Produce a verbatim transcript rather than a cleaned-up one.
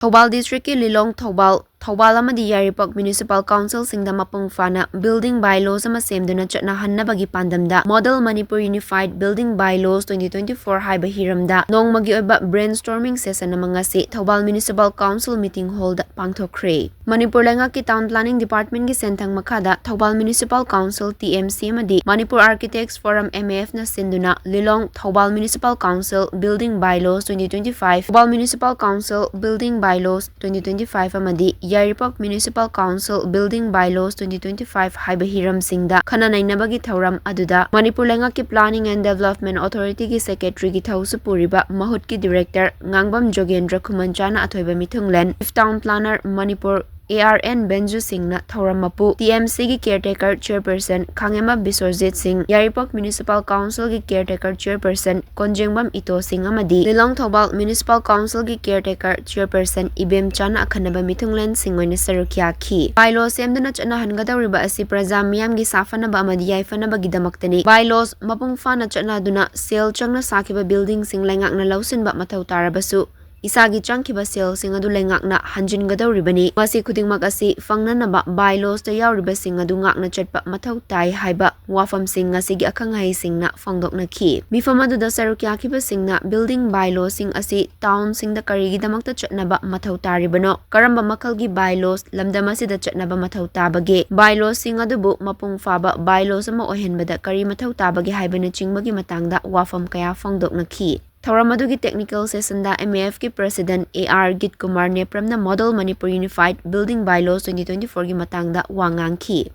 ꯊꯧꯕꯥꯜ districtꯀꯤ ꯂꯤꯂꯣꯡ, ꯊꯧꯕꯥꯜ, ꯊꯧꯕꯥꯜ ꯑꯃꯗꯤ ꯌꯥꯏꯔꯤꯄꯣꯛ municipal councilꯁꯤꯡꯗ ꯃꯄꯨꯡ ꯐꯥꯅ building bylaws ꯑꯃ ꯁꯦꯝꯗꯨꯅ ꯆꯠꯅꯍꯟꯅꯕꯒꯤ ꯄꯥꯟꯗꯝꯗ Model Manipur Unified Building Bylaws twenty twenty-four ꯍꯥꯏꯕ ꯍꯤꯔꯝꯗ ꯅꯣꯡꯃꯒꯤ ꯑꯣꯏꯕ brainstorming session ꯑꯃ ꯉꯁꯤ Thoubal Municipal Council meeting hallꯗ ꯄꯥꯡꯊꯣꯛꯈ꯭ꯔꯦ꯫ Manipur ꯂꯩꯉꯥꯛꯀꯤ Town Planning Departmentꯀꯤ ꯁꯦꯟꯊꯪ ꯃꯈꯥꯗ ꯊꯧꯕꯥꯜ Municipal Council, TMC, ꯑꯃꯗꯤ Manipur Architects Forum, MAFꯅ ꯁꯤꯟꯗꯨꯅ ꯂꯤꯂꯣꯡ, Thoubal Municipal Council Building Bylaws twenty twenty-five, Thoubal Municipal Council Building Bylaws twenty twenty-five ꯑꯃꯗꯤ ꯌꯥꯏꯔꯤꯄꯣꯛ Municipal Council Building Bylaws twenty twenty-five ꯍꯥꯏꯕ ꯍꯤꯔꯝꯁꯤꯡꯗ ꯈꯟꯅ ꯅꯩꯅꯕꯒꯤ ꯊꯧꯔꯝ ꯑꯗꯨꯗ ꯃꯅꯤꯄꯨꯔ ꯂꯩꯉꯥꯛꯀꯤ Planning and Development Authorityꯒꯤ Secretaryꯒꯤ ꯊꯧꯁꯨ ꯄꯨꯔꯤꯕ ꯃꯍꯨꯠꯀꯤ Director ꯉꯥꯡꯕꯝ ꯖꯣꯒꯦꯟꯗ꯭ꯔ ꯈꯨꯃꯟꯆꯥꯅ ꯑꯊꯣꯏꯕ ꯃꯤꯊꯨꯡꯂꯦꯟ, Chief Town Planner Manipur, ARN ꯕꯦꯟꯖꯨ ꯁꯤꯡꯅ ꯊꯧꯔꯝ ꯃꯄꯨ, TMCꯒꯤ caretaker chairperson ꯈꯥꯉꯦꯝꯕꯝ ꯕꯤꯁ꯭ꯋꯖꯤꯠ ꯁꯤꯡ, ꯌꯥꯏꯔꯤꯄꯣꯛ Municipal Councilꯒꯤ caretaker chairperson ꯀꯣꯟꯖꯦꯡꯕꯝ ꯏꯇꯣ ꯁꯤꯡ ꯑꯃꯗꯤ ꯂꯤꯂꯣꯡ ꯊꯧꯕꯥꯜ Municipal Councilꯒꯤ caretaker chairperson ꯏꯕꯦꯝꯆꯥꯅ ꯑꯈꯟꯅꯕ ꯃꯤꯊꯨꯡꯂꯦꯟꯁꯤꯡ ꯑꯣꯏꯅ ꯁꯔꯨꯛ ꯌꯥꯈꯤ꯫ Bylaws ꯁꯦꯝꯗꯨꯅ ꯆꯠꯅꯍꯟꯒꯗꯧꯔꯤꯕ ꯑꯁꯤ ꯄ꯭ꯔꯖꯥ ꯃꯤꯌꯥꯝꯒꯤ ꯁꯥꯐꯅꯕ ꯑꯃꯗꯤ ꯌꯥꯏꯐꯅꯕꯒꯤꯗꯃꯛꯇꯅꯤ꯫ Bylaws ꯃꯄꯨꯡ ꯐꯥꯅ ꯆꯠꯅꯗꯨꯅ ꯁꯦꯜ ꯆꯪꯅ ꯁꯥꯈꯤꯕ buildingꯁꯤꯡ ꯂꯩꯉꯥꯛꯅ ꯂꯧꯁꯤꯟꯕ ꯃꯊꯧ ꯇꯥꯔꯕꯁꯨ, ꯏꯁꯥꯒꯤ ꯆꯪꯈꯤꯕ ꯁꯦꯜꯁꯤꯡ ꯑꯗꯨ ꯂꯩꯉꯥꯛꯅ ꯍꯟꯖꯤꯟꯒꯗꯧꯔꯤꯕꯅꯤ꯫ ꯃꯁꯤ ꯈꯨꯗꯤꯡꯃꯛ ꯑꯁꯤ ꯐꯪꯅꯅꯕ Bylawsꯇ ꯌꯥꯎꯔꯤꯕꯁꯤꯡ ꯑꯗꯨ ꯉꯥꯛꯅ ꯆꯠꯄ ꯃꯊꯧ ꯇꯥꯏ ꯍꯥꯏꯕ ꯋꯥꯐꯝꯁꯤꯡ ꯉꯁꯤꯒꯤ ꯑꯈꯪ ꯑꯍꯩꯁꯤꯡꯅ ꯐꯣꯡꯗꯣꯛꯅꯈꯤ꯫ ꯃꯤꯐꯝ ꯑꯗꯨꯗ ꯁꯔꯨꯛ ꯌꯥꯈꯤꯕꯁꯤꯡꯅ building bylawꯁꯤꯡ ꯑꯁꯤ townꯁꯤꯡꯗ ꯀꯔꯤꯒꯤꯗꯃꯛꯇ ꯆꯠꯅꯕ ꯃꯊꯧ ꯇꯥꯔꯤꯕꯅꯣ, ꯀꯔꯝꯕ ꯃꯈꯜꯒꯤ bylaws ꯂꯝꯗꯝ ꯑꯁꯤꯗ ꯆꯠꯅꯕ ꯃꯊꯧ ꯇꯥꯕꯒꯦ, bylawꯁꯤꯡ ꯑꯗꯨꯕꯨ ꯃꯄꯨꯡ ꯐꯥꯕ bylaws ꯑꯃ ꯑꯣꯏꯍꯟꯕꯗ ꯀꯔꯤ ꯃꯊꯧ ꯇꯥꯕꯒꯦ ꯍꯥꯏꯕꯅꯆꯤꯡꯕꯒꯤ ꯃꯇꯥꯡꯗ ꯋꯥꯐꯝ ꯀꯌꯥ ꯐꯣꯡꯗꯣꯛꯅꯈꯤ꯫ ꯊꯧꯔꯝ ꯑꯗꯨꯒꯤ technical sessionꯗ MAFꯀꯤ President AR ꯒꯤꯠꯀꯨꯃꯥꯔ ꯅꯦꯄ꯭ꯔꯝꯅ Model Manipur Unified Building Bylaws twenty twenty-fourꯒꯤ ꯃꯇꯥꯡꯗ ꯋꯥ ꯉꯥꯡꯈꯤ꯫